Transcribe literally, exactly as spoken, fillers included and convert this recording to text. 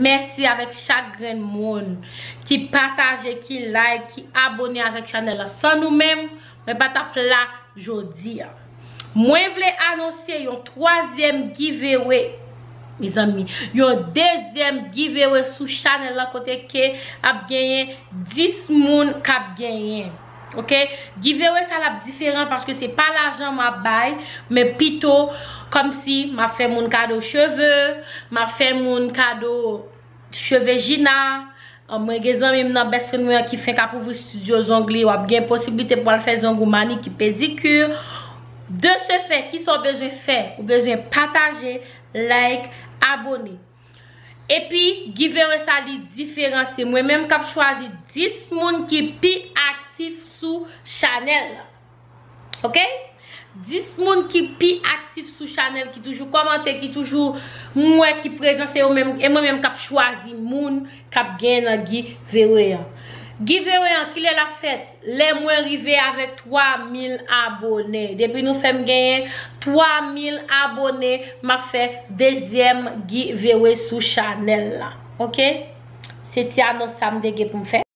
Mèsi avèk chak grenn moun ki pataje, ki like, ki abòne avèk chanèl la. San nou menm, mwen pa t ap la jodi a. Mwen vle anonse yon twazyèm giveaway, mezanmi, yon dezyèm giveaway sou chanèl la, kote ke ap genyen dis moun k ap genyen. Ok? Giveaway sa l ap diferan paske se pa lajan m ap bay, men pito kòmsi m ap fè moun kado cheve, m ap fè moun kado cheve Gina. An, mwen gen zanmi m nan, best friend mwen an ki fenk ap ouvri studio zong li, w ap gen posiblite pou al fè zong ou, maniki, pediki. De ce fait, kisa w bezwen fè? Ou bezwen pataje, like, abòne. Epi, giveaway sa li diferansye. Mwen menm k ap chwazi dis moun ki pi aktif sou chanèl la. Ok? Dis moun ki pi aktif sou chanèl, ki toujou kòmante, ki toujou m wè ki prezan, se yo menm, e mwen menm k ap chwazi moun k ap genyen nan giveaway an. Giveaway an, kilè l ap fèt? Lè mwen rive avèk twa mil abòne. Depi nou fè m genyen twa mil abòne, m ap fè dezyèm giveaway sou chanèl la. Ok? Se ti anons sa m te gen pou m fè.